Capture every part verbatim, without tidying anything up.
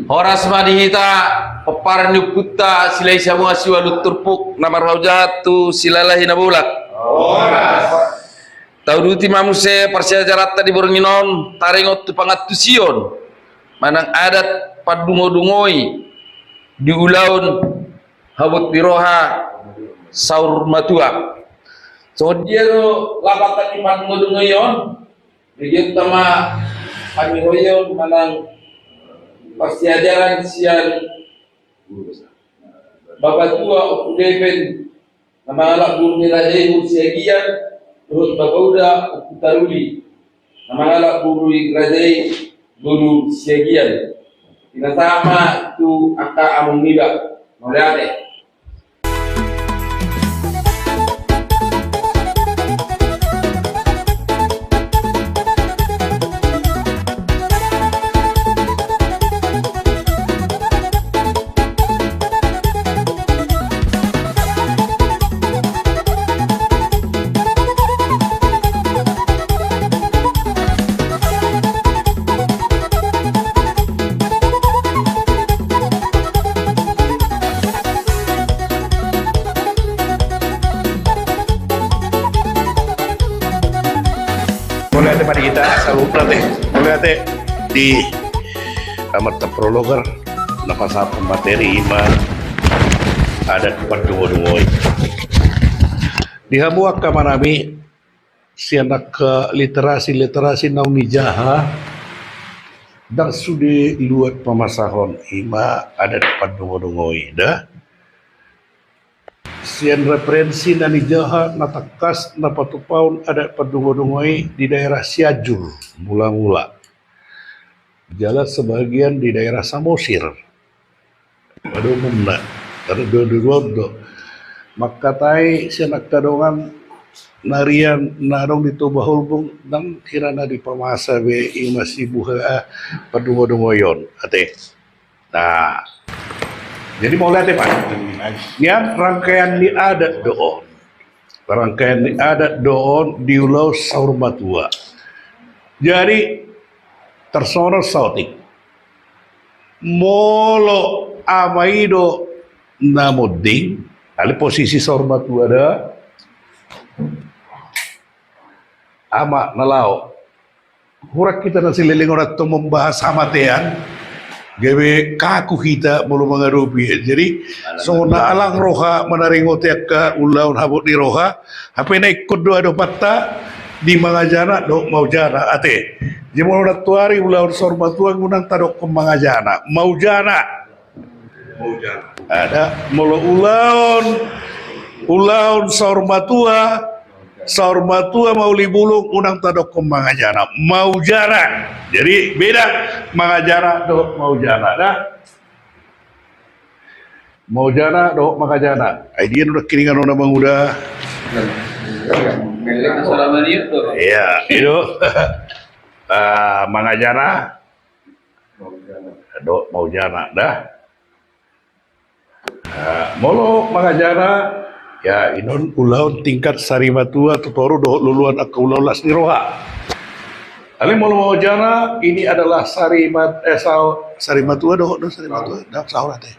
Horas ma di hita, pomparan ni ompunta Silahi Siamungan siualu turpuk na marhau jahat tu Silalahi Nabolak. Horas. Tauduti ma muse parsiajaranta di borngin on taringot tu pangantusion manang adat pandungodungoi di ulaon habot ni roha saur matua. Songon dia do lapatan ni pandungodungoi on? Di dia utama pangihoion manang parsiajaran sian Bapatua Ompu Depen na mangalap boru ni raja i boru Siagian, dohot Bapauda Ompu Taruli na mangalap boru ni raja i boru Siagian. Pinasahat ma tu angka among niba. Mauliate. Mauliate ma di hita saluhutna ate. Mauliate di amanta prologer na pasahathon materi i ma adat pandungodungoi. Di hamu angka amanami, sian angka literasi-literasi naung nijaha, ndang sude luat pamasahon i ma adat pandungodungoi da. Sian referensi na nijaha na tangkas na patupaon adat pandungodungoi di daerah Sianjur mula-mula, jala sebagian di daerah Samosir. Pada umumna, pada dua-dua do. Mangkatai sian angka dongan narian na adong di Toba Holbung, ndang hira na dipamasa be i ma sibuha pandungodungoi on ate. Nah, jadi mauliate ma. Nian rangkaian ni adat do on. Rangkaian ni adat do on di ulaon saur matua. Jadi tarsongon saotik. Molo ama i do na monding, alai posisi saur matua da. Ama na laho. Hurang hita na saleleng on antong membahas hamatean, gabe kaku hita molo mangadopi. Jadi songon na alang roha manaringoti angka ulaon habot ni roha, hape na ingkon do adopanta di mangajana dohot maujana ate. Jadi molo nantoari ulaon saur matua unang tadokkon mangajana, maujana. Ada molo ulaon, ulaon saur matua, saur matua mauli bulung unang tadokkon mangajana, maujana. Jadi beda mangajana dohot maujana da. Maujana dohot mangajana. Ai dia udah kiringan ona manguda. Iya, itu. Ah, mangajana dohot maujana da. Ah, molo mangajana, ya, inon ulaon tingkat sarimatua tu toru dohot luluan angka ulaon las ni roha. Alai molo maujana, ini adalah sarimat-, eh, sao-, sarimatua dohot, dohot sarimatua, dohot saur ate.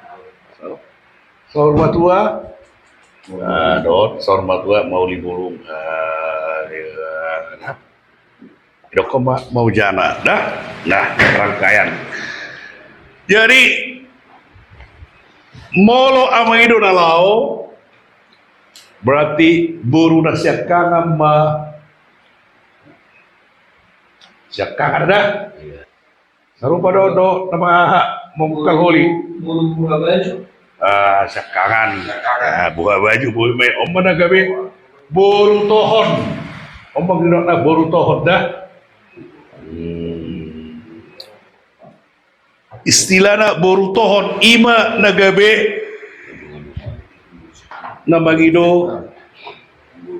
Saur matua, ah, dohot saur matua mauli bulung, ah, iya, nah. Didok ma maujana da. Nah, rangkaian. Jadi molo ama i do na laho, berarti boru na siangkangan ma. Siangkangan da. Sarupa do, do nama aha, mungkal holi. Boru buha baju. Ah, siangkangan. Siangkangan. Ah, buha baju, boru mai. On ma na gabe boru tohon. On ma gina na boru tohon da. Hmm. Istilahna boru tohon i ma na gabe na mangido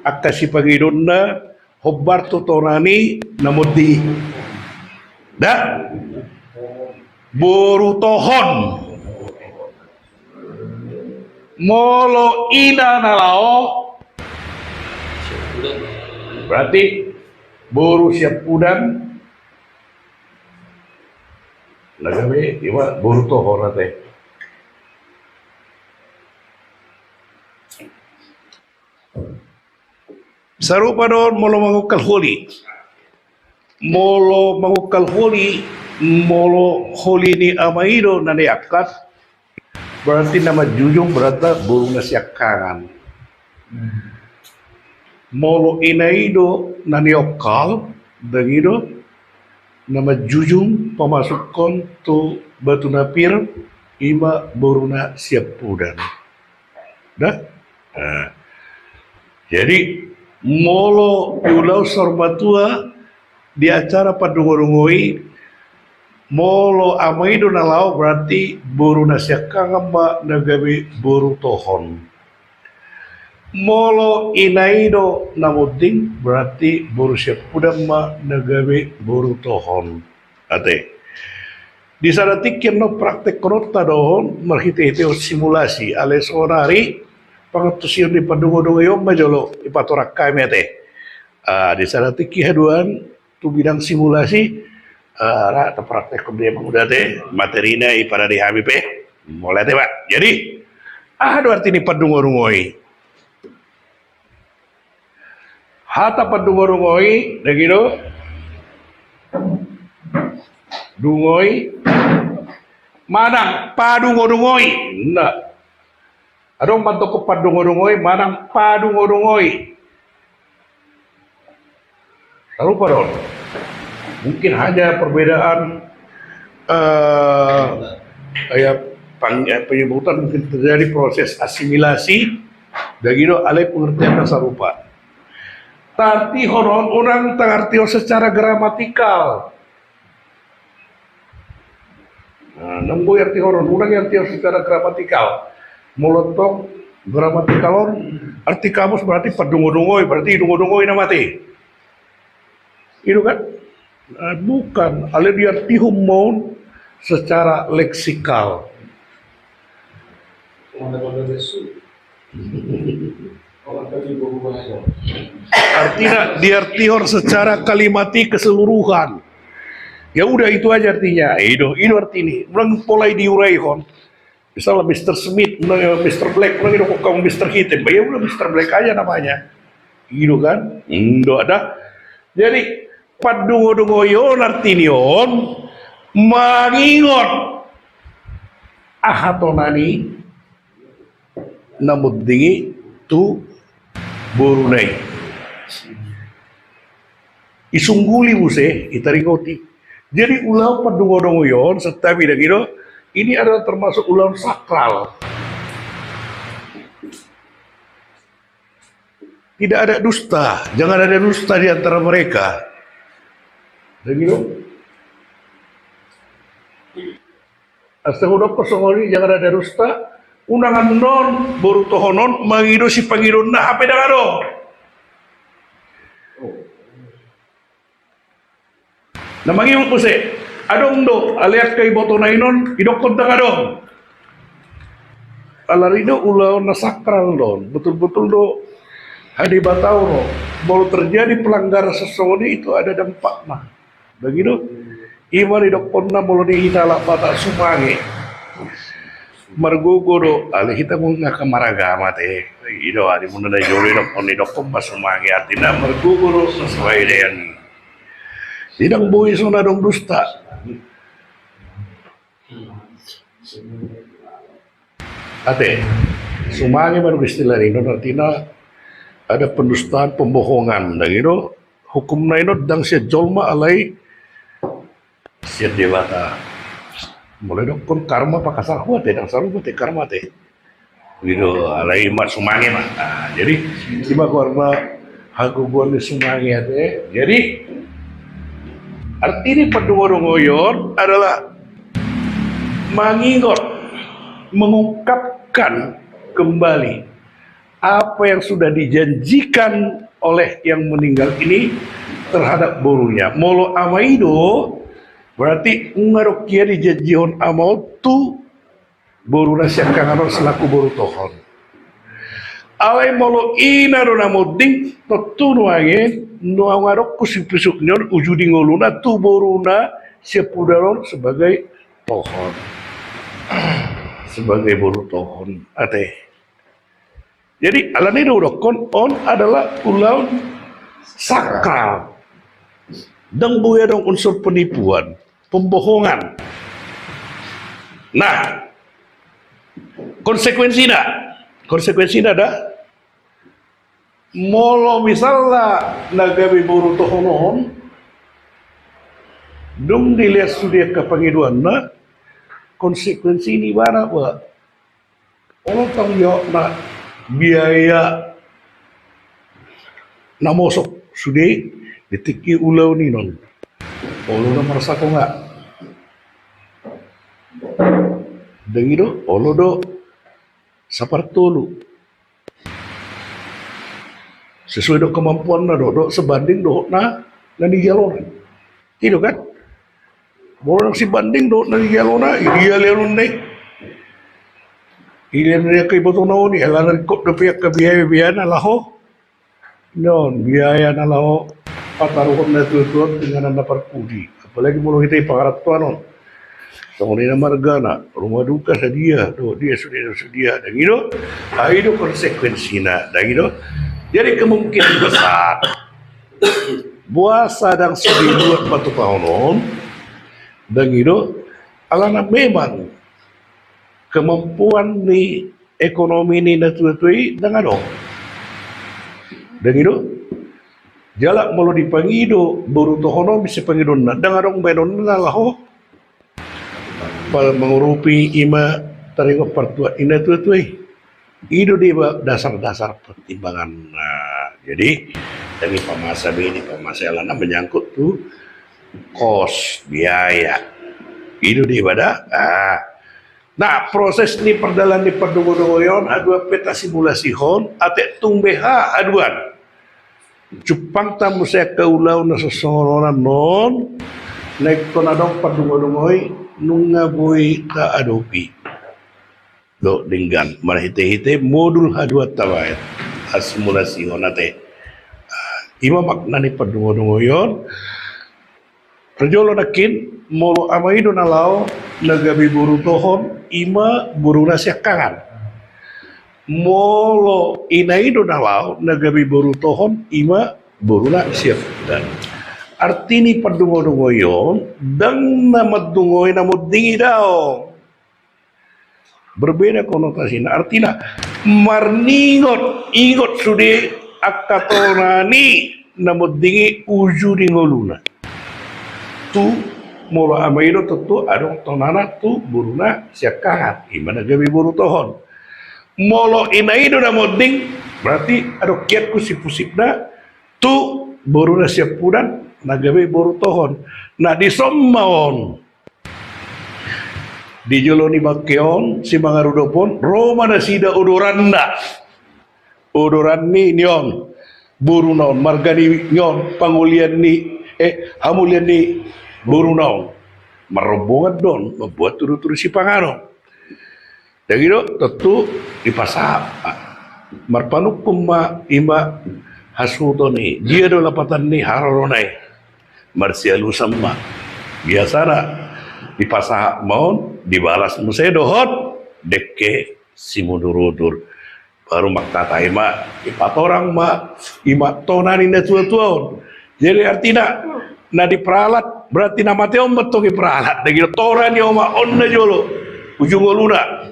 angka sipangidonna. Hombar tu tona ni na monding i. Da? Boru tohon. Molo ina na laho, berarti boru siampudan. Na gabe ima boru tohon, ate. Sarupa do on molo mangungkal holi. Molo mangungkal holi, molo holi ni ama i do na niangkat, berarti na manjujung berarti boru na siangkangan. Molo ina i do na niongkal, dang i do na manjujung pamasukhon tu batu na pir, ima boru na siampudan. Dah? Nah. Jadi, molo diulahon saur matua di acara pandungodungoi, molo ama i do na laho, berarti boru na siangkangan ma na gabe boru tohon. Molo ina i do na monding, berarti boru siampudan ma na gabe boru tohon. Ate. Di sada tingki annon praktekkononta do on marhitehite simulasi, alai saonari pangantusion ni pandungodungoi on ma jolo dipatorang hami, ate. Ah, di sada tingki haduan tu bidang simulasi, ah, ra tapraktekkon dia, Bang, uda, ate, materina dipadao hami pe. Mauliate, Pak. Jadi, aha do arti ni pandungodungoi? Hata pandungodungoi, dang i do? Dungoi manang padungodungoi. Nah. Adong mandokkon pandungodungoi manang padungodungoi. Sarupa do on. Mungkin hanya perbedaan, eh, ya, pang-, eh, penyebutan mungkin terjadi proses asimilasi, dang i do, alai pengertianna sarupa. Tartihon on unang tangartihon secara gramatikal. Nah, nang boi artihon on, unang diartihon secara gramatikal. Molo tong gramatikal on, arti kamus berarti pandungodungoi, berarti didungodungoi nama, ate. I do kan? Nah, bukan, alai diartihon ma on secara leksikal. Artina diartihon secara kalimati keseluruhan. Ya udah, itu aja artinya. I do, i do artini. Unang pola diuraihon. Misalnya Mister Smith, unang, eh, Mister Black, unang didokkon hamu Mister Hitam. Ya udah, Mister Black aja namanya. I do kan? Ndo ada. Jadi, pandungodungoi on artini on mangingot aha tona ni na monding i tu boruna i. Disungguli muse, ditaringoti. Jadi ulaon pandungodungoi on, santabi, dang i do, ini adalah termasuk ulaon sakral. Tidak ada dusta, jangan ada dusta di antara mereka. Dang i do? Asa hudokkon songon i, jangan ada dusta, unang annon boru tohon on mangido sipangidoonna hape ndang adong. Na mangido muse, adong do, alai angka ibotona i non didokkon ndang adong. Alani do ulaon na sakral do on, betul-betul do hadebataon do. Molo terjadi pelanggaran sasongon i, itu ada dampakna. Dang i do? Ima didokkonna molo di hita halak Batak sumange. Margogo do, alai hita nunga maragama, ate. I do, arimuna na jolo didokkon, didokkon ma sumange, artina margogo do na suai dean. Jadi ndang boi songon adong dusta. Ate, sumange ma do istilah ni on, artina ada pendustaan, pembohongan, dang i do? Hukumna i on ndang sian jolma alai sian Debata. Molo didokkon karma pakasahon, ate, ndang sarupa, ate, karma, ate. I do, alai ima sumange ma. Nah, jadi ima goarna hagogoon ni sumange, ate. Jadi arti ni pandungodungoi on adalah mangingot, mengungkapkan kembali apa yang sudah dijanjikan oleh yang meninggal ini terhadap borunya. Molo ama i do, berarti nunga adong ia dijanjihon ama on tu boru na siangkangan on selaku boru tohon. Alai molo ina do na monding, tontu nuaeng, nunga adong pusuk-pusuk ni on uju di ngoluna tu boru na siampudan on sebagai Tohon. Sebagai boru Tohon, ate. Jadi, alani do hudokkon, on adalah ulaon sakral. Ndang boi adong unsur penipuan, pembohongan. Nah, konsekuensina, konsekuensina da, molo misalna na gabe boru Tohon on, dung dilean sude angka pangidoanna, konsekuensi ni ibana ba, olo tanggung jawabna biaya na mosok sude di tingki ulaon i non. Olo do marsakonga. Ndang i do, olo do sapartolu. Sesuai do kemampuanna do, do sebanding dohot na, na nijalona. I do kan? Molo ndang sebanding dohot na nijalona, i dia leanonna i. I leanon ni angka ibotona on i, alana ringkot dope angka biaya, biaya na laho. Non, biaya na laho pataruhon na tuatua on tu inganan na parpudi. Apalagi molo hita i pangarantoan on. Songon i na margana, rumah duka sadia, dohot dia sude, sude, sude. Ndang i do, ah, i do konsekuensina, ndang i do. Jadi kemungkinan besar, boasa ndang sude dibuat patupahon on, ndang i do, alana memang kemampuan ni ekonomi ni na tuatua i ndang adong. Ndang i do, jala molo dipangido boru Tohon on, muse pangidoanna, ndang adong baenonna na laho pa-, mangurupi ima taringot partuat ni na tuatua i. I do deba dasar-dasar pertimbangan. Nah, jadi, ndang i pamasa be, ndang i pamasa alana menyangkut tu kos, biaya. I do deba da. Ah. Nah, proses ni pardalan ni pardongodongoion, haduan pe tasimulasihon, ate tung beha haduan. Jumpangta muse angka ulaon na sosongon on, na ingkon adong pardongodongoi, nunga boi taadopi. Dohot denggan, marhitehite modul haduan tabaen, hasimulasihon ate. Ah, ima makna ni pardongodongoion, parjolo nangkin, molo ama i do na laho na gabe boru Tohon, ima boruna siangkangan. Molo ina i do na laho na gabe boru Tohon, ima boruna siampudan. Arti ni pardongodongoion, ndang na mandongoi na monding i daong. Berbeda konotasina. Artina, marningot, ingot sude angka tona ni na monding i uju di ngoluna. Tu molo ama i do tontu adong tonana tu boruna siangkangan, ima na gabe boru Tohon. Molo ina i do na monding, berarti adong kiat husipusipna tu boruna siampudan na gabe boru Tohon. Nah, dison ma on. Di jolo ni bangke on, simangarudop on, ro ma nasida odoranna. Odoran ni, ni on, boruna on, marga ni, ni on, pangolian ni, eh, hamolian ni boruna on. Marrombongan do on, mambuat tudutudu sipanganon. Jadi do, tontu dipasahat. Marpanungkun ma, ima hasuhuton i. Dia do lapatan ni harorona i. Marsialusan ma. Biasana dipasahat ma on, dibalas muse dohot dengke simudurudur. Baru mangkatai ma, dipatorang ma, ima tona ni na tuatua on. Jadi artina, na diperalat, berarti na mate on ma tong diperalat. Daging tona ni oma on na jolo. Ujung ngoluna.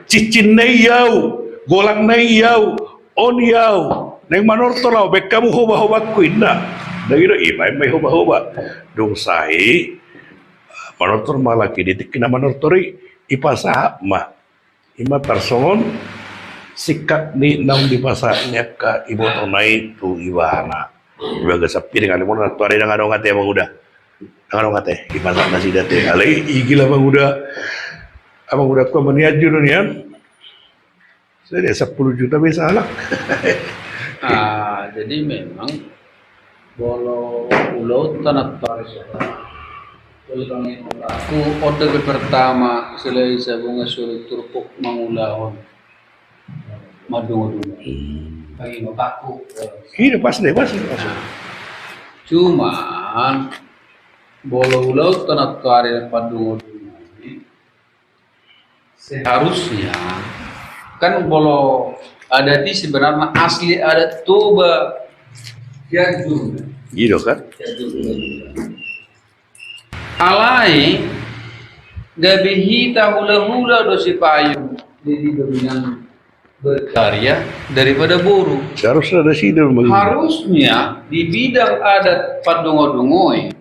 Cincinna i au, golangna i au, on i au. Naeng manortor au, baen hamu hobahobangku inna. Daging do, ima, ima hobahoba. Dung sae, manortor ma laki di tingki na manortor i, dipasahat ma. Ima tarsongon singkat ni naung dipasahat ni angka ibotona i tu ibana. Di bagasan piring, alai molo nantoari ndang adong ate, Amang Uda. Ndang adong ate, dipasahat nasida ate. Alai igil Amang Uda. Amang Uda, angka manianju do nian. Sadia, sampulu juta be sahalak. Ah, jadi memang molo ulaonta nantoari, tu on do gabe pertama, selain sabunga solu turpuk mangulahon, mandongodongo. Hmm. Bagi bapakku. Iya, pasti, pasti, pasti. Cuman, molo ulaonta nantoari pandongodongo i, Seharusnya kan, kalau adat i sebenarnya asli adat Toba Cianjur. Iya kan? Cianjur. Alai gabe hita hulahula do sipayung, jadi dominan berkarya daripada boru. Seharusnya ada sih dalam bagaimana? Harusnya di bidang adat pandongodongoi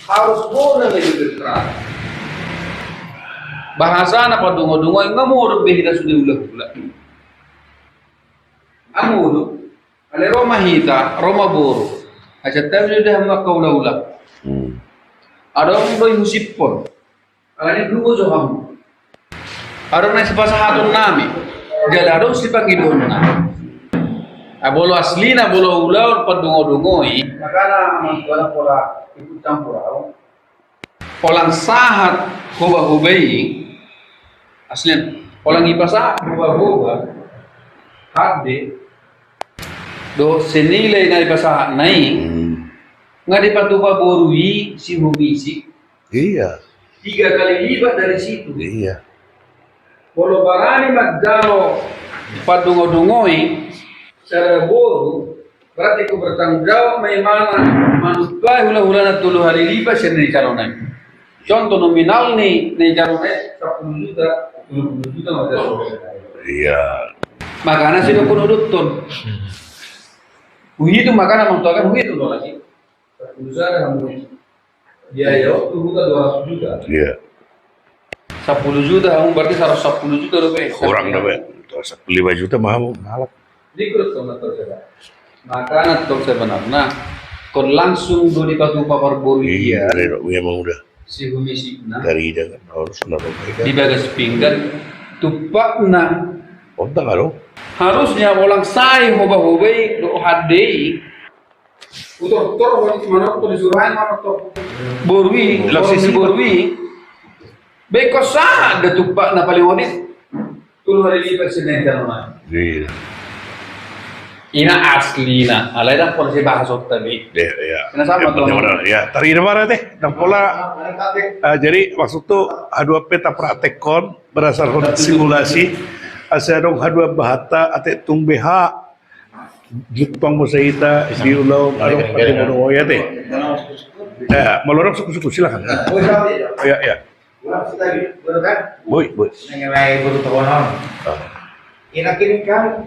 harus boru yang lebih berperan. Bahasana pandongodongoi, nga modom be hita sude hulahula. Nga modom. Alai ro ma hita, ro ma boru. Asa tahu sudah maka hulahula. Hmm. Adong do i husiphon. Alani dulu jo hamu. Adong na sipasahaton nami. Jala adong sipangidoon nami. Ah, molo aslina, molo ulaon pandongodongoi. Makana mantuana pola ikut campur au. Holan sahat hoba-hoba i. Aslina. Holan dipasahat hoba-hoba. Hande. Dohot senilai na dipasahatna i. Hmm. Nga dipatupa boru i si humisik. Iya. Tiga kali lipat dari situ. Iya. Molo barani manjalo pandongodongoi sada boru, berarti ho bertanggung jawab ma imana manumpai hulahulana tolu kali lipat sian na dicalonna i. Contoh nominal ni na dicalonna i sampulu juta, dua pulu juta ma. Iya. Makana sidok kono doton. Huhitung makana mantuakan huhitung do lagi. Sampulu sada hamu. Iya, iya, waktu buka dua ratus juta. Iya. Sampulu juta hamu berarti saratus sampulu juta do be. Kurang do be. Sampulu lima juta ma hamu, malak. Di grup sama terus ya, Pak. Makana tong sebenarna kon langsung do dipatupa parboru i. Iya, iya, memang udah. Si humisikna. Dari ida kan harus naro. Di bagas pinggan tupakna. Onta kalo. Harusnya holan sae hoba-hoba i dohot hande i. Utor-utor, manonton di surahan, manonton. Boru i, langsung si boru i. Beko sada tupak na paling odis. Tolu kali lipat sian na dicalonna i. Iya. I na aslina, alai ndang pola sai bahas on tadi. Iya, iya. Ina sama. Yang penting tuh. Benar, ya. Tadi ada mana teh? Ndang pola. Ah, jadi maksud tuh, haduan pe tapraktekhon berdasarkan simulasi. Asa adong haduan bahanta, ate tung beha. Jumpang muse hita di ulaon, adong pandongodongon i ate. Ya, molo adong suku-suku silakan. Ya, ya. Boi, boi. Mengenai boru tohon on. Ah. Ini kan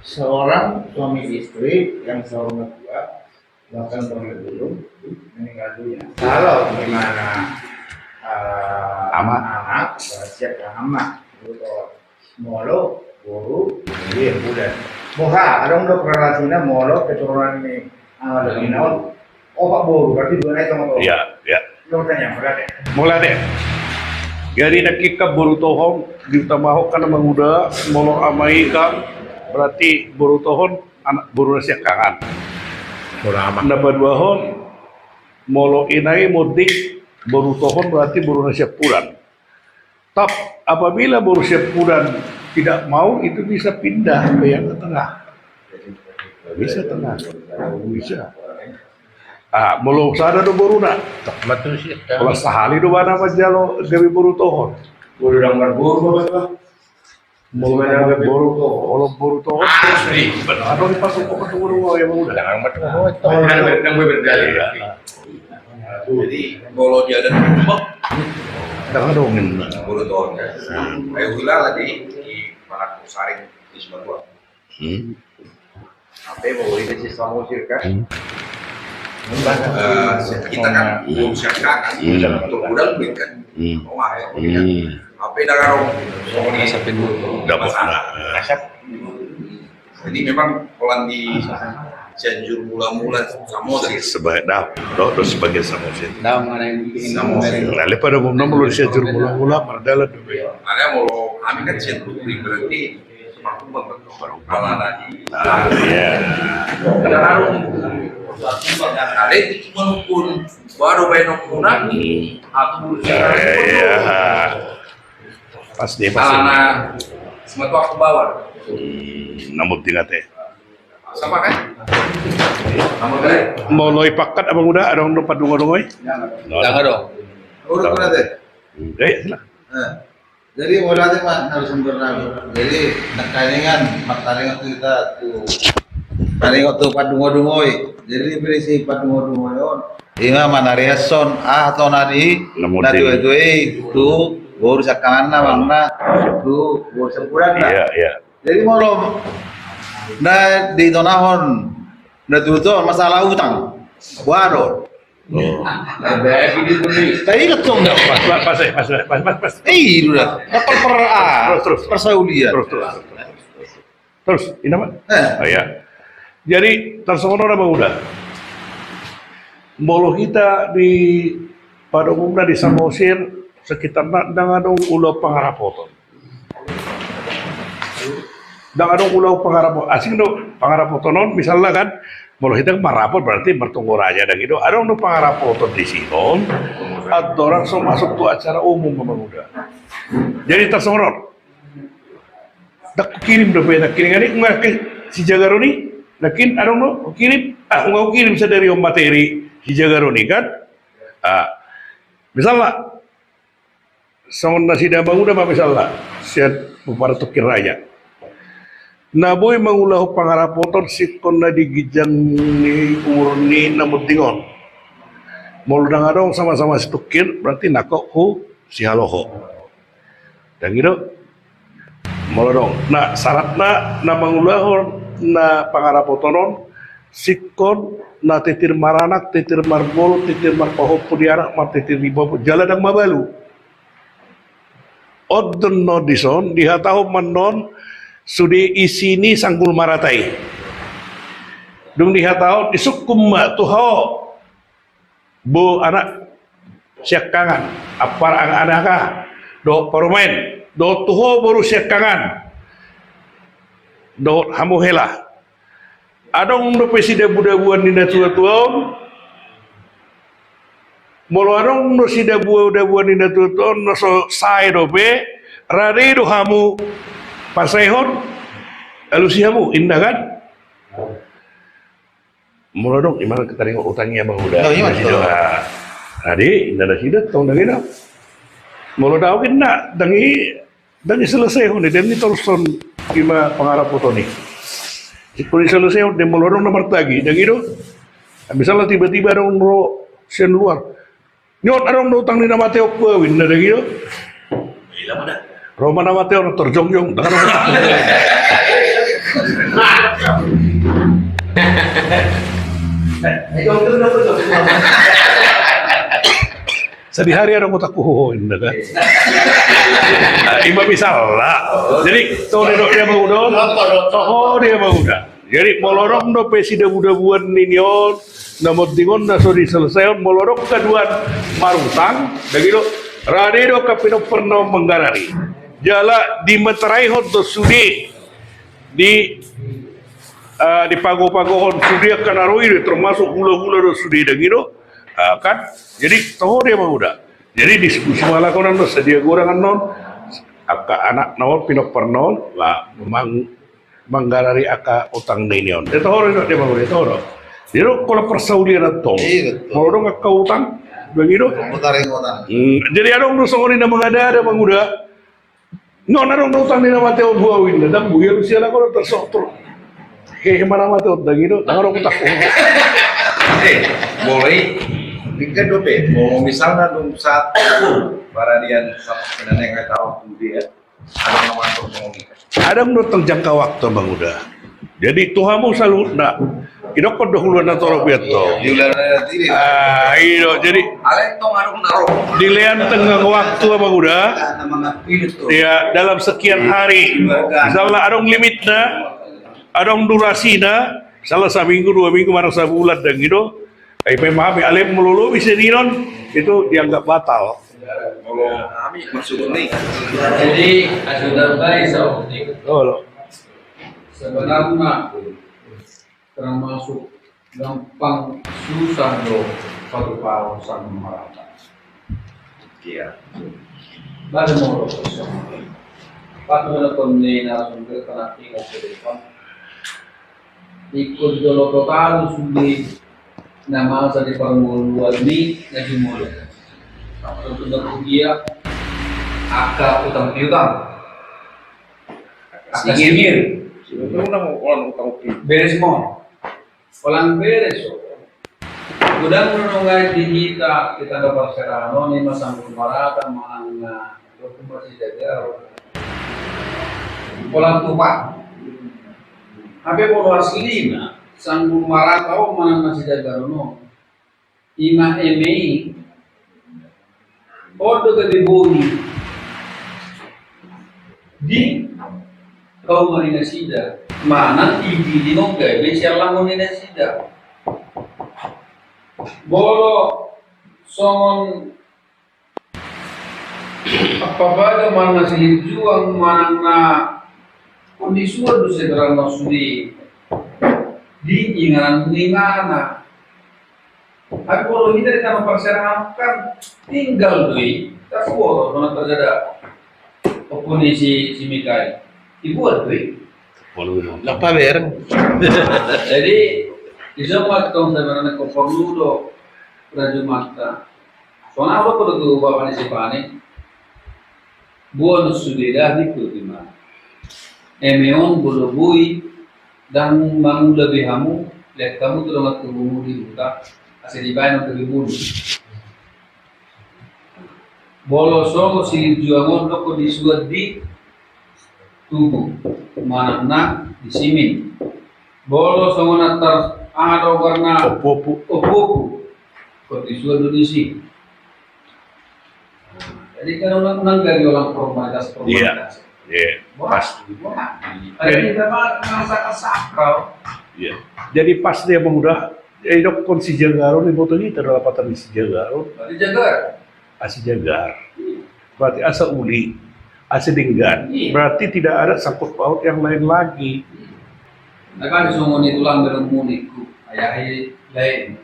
seorang suami istri yang sama mertua bahkan pernah dulu meninggal dunia. Kalau di mana, eh, anak, eh, siap anak, boru tohon. Molo boru, iya, bulan. Boha, adong do korelasinya molo keturunan ni, ah, dari naon. Opat boru, berarti dua na i tong. Iya, iya. Lo tanya, berarti. Molo ate. Jadi nangkin kan boru tohon, diutamahon kan manguda, molo ama i kan, berarti boru tohon, anak boru na siangkangan. Molo ama. Na paduahon, molo ina i monding, boru tohon berarti boru na siampudan. Tap, apabila boru siampudan tidak mau, itu bisa pindah ke yang ke tengah. Bisa tengah. Bisa. Ah, molo sada do boruna. Molo sahali do ibana manjalo gabe boru tohon. Boru ndang marboru, Bapak. Molo boru tohon, molo boru tohon. Ado dipasukkon tu boru, ya, Bang, udah. Jangan macam. Jadi, molo di adat Bang. Jangan dong. Boru tohon, ya. Ayo, gila lagi di mana, Saring, di Sumatera. Hmm. Hape molo di Samosir kan. Hmm. Eh, kita kan, hmm, boru siangkangan. Hmm. Untuk udang duit kan. Hmm. Oh, ayo, kita. Hmm. Hape dah karo. Dapat. Jadi memang kalau di Cianjur mula-mula Samosir. Sebagai dah, do, do sebagai Samosir. Samosir. Nah, lepas ada umum nomor di Cianjur mula-mula, mardalan do. Ada molo kami kan Cianjur berarti Nah, iya. Iya. Pas dia, pas dia. Hmm, namun tinggal teh. Molo i pakat abang uda, adong do pandongodongoi? Jangan dong. Urut mana teh? Hmm, eh, silakan. Jadi modal ma narasumber nami. Jadi nangkaningan martaringot hita tu, taringot tu pandungodungo i. Jadi berisi pandungodungo i on. Ima manariashon aha tona di natuatua i tu boru siangkanganna, amangna, tu boru siampudanna. Iya, iya. Jadi molo na ditonahon natuatua masalah utang. Waduh. Tadi lettong dah. Pas, pas, pas, pas, pas, pas. Eh, itu dah. Terus, terus. Persaulian. Terus, terus. Terus, ini apa? Eh. Oh, iya. Jadi, tarsongon on, Amang Uda. Molo hita di pada umumna di Samosir, sekitarna ndang adong ulaon pangarapoton. Ndang adong ulaon pangarapoton. Asing do pangarapoton on, misalna kan, molo hita marapot berarti martonggo raja, ndang i do. Adong do pangarapoton di sinon, andorang so masuk tu acara umum, Amang Uda. Jadi, tarsongon on. Ndang hukirim dope nangkiningan i, nunga si Jagaron i, nangkin adong do hukirim, ah, nunga hukirim sadari on materi si Jagaron i kan. Ah, misalna, songon nasida Amang Uda ma misalna, sian pomparan Tongkin Raja. Na boi mangulahon pangarapoton singkon na di ginjang ni umur ni na monding on. Molo ndang adong sama-sama si tongkin, berarti nangkok hu sihaloho. Ndang i do. Molo adong. Nah, syaratna na mangulahon na pangarapoton on, singkon na titir maranak, titir marboru, titir marpahompu di anak, martitir di pahompu, jala ndang mabalu. On do annon dison, dihatahon ma annon, sude isi ni sanggul marata i. Dung dihatahon, disungkun ma tu ho. Bo anak siangkangan, ampara anakangka, dohot parumaen, dohot tu ho boru siangkangan, dohot hamu hela. Adong dope sidabudabuan ni natuatua on, molo adong do sidabudabuan ni natuatua on, na so sae dope, rade do hamu pasaehon, alusi hamu, inna kan? Molo adong, ima na taringot utang i, Amang Uda. Oh, ima nasida. Adi, inna nasida tong ndang i do. Molo daong inna, ndang i, ndang i selesaihon i, ndang i tolson ima pangarapoton i. Singkon i selesaihon, ndang, molo adong na martagi, ndang i do. Misalna tiba-tiba adong ro sian luar. Ni on adong do utang ni na mate on, inna ndang i do. Ro ma na mate on, terjongjong. Sadihari adong utangku, ho, inna kan. Ah, ima misalna. Jadi, toho do dia, Amang Uda. Toho dia, Amang Uda. Jadi, molo adong dope sidabudabuan ni on, na monding on, na so diselesaion, molo adong haduan marutang, ndang i do, rade do angka pinomparna on manggarari. Jala dimateraihon do sude, di, ah, dipagopagohon sude angka na ro i do, termasuk hulahula do sude, ndang i do. Ah, kan? Jadi, toho dia, Amang Uda. Jadi, diskusi ma lakonan do, sadia godang annon, angka anakna on, pinomparna on, la, mang-, manggarari angka utang ni on. Dia toho do, dia, Amang Uda, dia toho do. Dia do, pola persaulian antong. Iya, betul. Molo adong angka utang, ndang i do. Utang, utang. Hmm, jadi adong do songon i na mangadada, Amang Uda. Nona adong do utang ni na mate on, ho, inna, ndang boi alusi, ala ko tarsongon on. Hehe, ma na mate on, ndang i do, ndang adong utangku. Eh, molo i, ingkon dope, molo misalna dung sahat paradian, sahat penanengan taon tu dia. Adong do tong jangka waktu, Amang Uda. Jadi, tu hamu saluhutna, idokkon do hula na torop i antong. Di hula na torop i. Ah, i do, jadi, dilean tenggang waktu, Amang Uda. Ya, dalam sekian hari. Misalna adong limitna, adong durasina, misalna saminggu, dua minggu, manang sabulan, ndang i do. Ai, memahami, alai molo lobi sian i on, itu dianggap batal. Molo hami maksud ni. Jadi, sudah baik, so. Olo. Sebenarna termasuk gampang susah do patupaon sama merata. Iya. Baru mau lo kosong. Patu na kon ni na sumber kena tinggal ke depan. Ingkon jolo total sude na masa di parngoluan ni na jumolo. Tentu na dia Angka utang piutang. Angka singir. Singir. Utang, utang piutang. Beres mon. Holan beres on. Godang do nunga di hita, hita na parserahan on, ima sanggul marata manang na dohot ma sijagaron. Holan tupa. Hape molo aslina sanggul marata on manang na sijagaron on, ima eme i, on do gabe boni di hauma ni nasida, manang idiling on gabe sialangon ni nasida. Molo songon ampapada manang na silinjuang manang na on disuan do sebenarna sude di inganan ni imana. Tapi molo hita di tano parserahan kan tinggal do i, tasuboto do na terjadi. Opo ni si, si Mikael, dibuat do i. Lampa bereng. Jadi, di son ma tong sebenarna ingkon porlu do rajumanta. Songon ahu do tu bapa ni si Pane. Boan sude da di kutima. Eme on molo boi, ndang mangula be hamu, lean hamu tu dongan tubumu di huta, asa dibaen on tu bibun. Molo songon silinjuang on dohot disuan di tugu, manang na di simin. Molo songon antar aha do goarna, opu-opu. Opu-opu. Ingkon disuan do disi. Jadi kan unang, unang gabe holan formalitas, formalitas. Iya. Iya. Pas. Jadi, iya. Jadi pas dia pemuda, eh, dohot sijagaron, diboto hita do lapatan ni sijagaron. Berarti jagar. Ah, sijagar. Iya. Berarti asa uli, asa denggan. Iya. Berarti tidak ada sangkut paut yang lain lagi. Iya. Nah, kan songon i tulang beremuni ku, ayah i lain.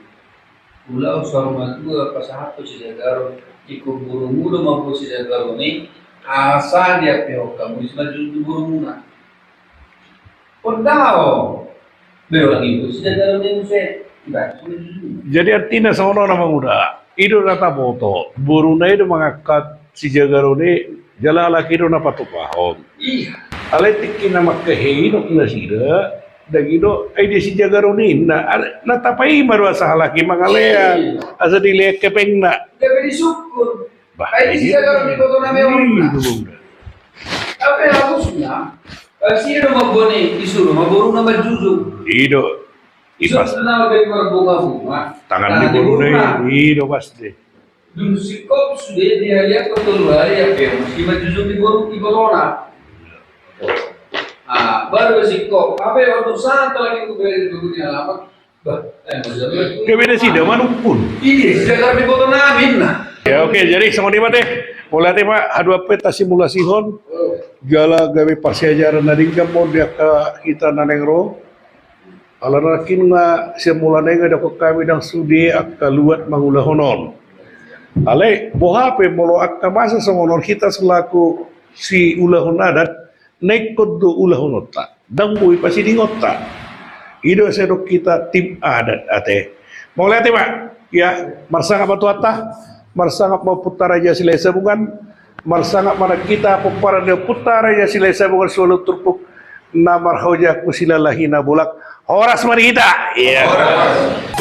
Ulaon saur matua pasahathon sijagaron, ingkon borumu do mamboan sijagaron i, asa diampehon hamu i simanjujung tu borumuna. Ondao. Be holan ingkon sijagaron i muse, ibaen simanjujung. Jadi artina songon on, Amang Uda, i do na taboto, boruna i do mangangkat sijagaron i, jala halak i do na patupahon. Iya. Alai tingki na mangkehe i dohot nasida, ndang i do, ai dia sijagaron i, na, na tapaima do asa halak i mangalean, iya, asa dilean hepengna. Gabe disungkun. Bah, ai dia sijagaron i, boto na meon. Iya, Bunda. Tapi harusnya, eh, si do mamboan i, disuru ma boruna manjujung. I do. I pas. Tangan ni boruna i, i do pasti. Dung singkop sude dihaliangkon tolu hali, hape mesti manjujung di boru, di boruna. Ah, baru singkop. Hape waktu saat lagi ku beri di boru ni alamat. Bah, eh, maksudnya. Dia beda sida manungkun. Iya, sejak kami foto namin, nah. Ya, oke, jadi songon i ma deh. Mulai deh, Pak, adu apa ta simulasihon. Oh. Jala gabe parsiajaran na denggan ma on di angka hita na naeng ro. Alana nangkin nga sian mulana i nga didok hami ndang sude angka luat mangulahon on. Alai boha pe molo angka masa songon on hita selaku siulahon adat, na ingkon do ulahononta, ndang boi pasidingonta. I do sai didok hita tim adat ate. Mauliate ma. Ya, marsangap ma Tuhanta, marsangap ma Ompunta Raja Silahisabungan, marsangap ma nang hita pomparan ni Ompunta Raja Silahisabungan Siwalunturpuk na marhaojahan tu Silalahi Nabolak. Horas ma di hita. Iya. Horas.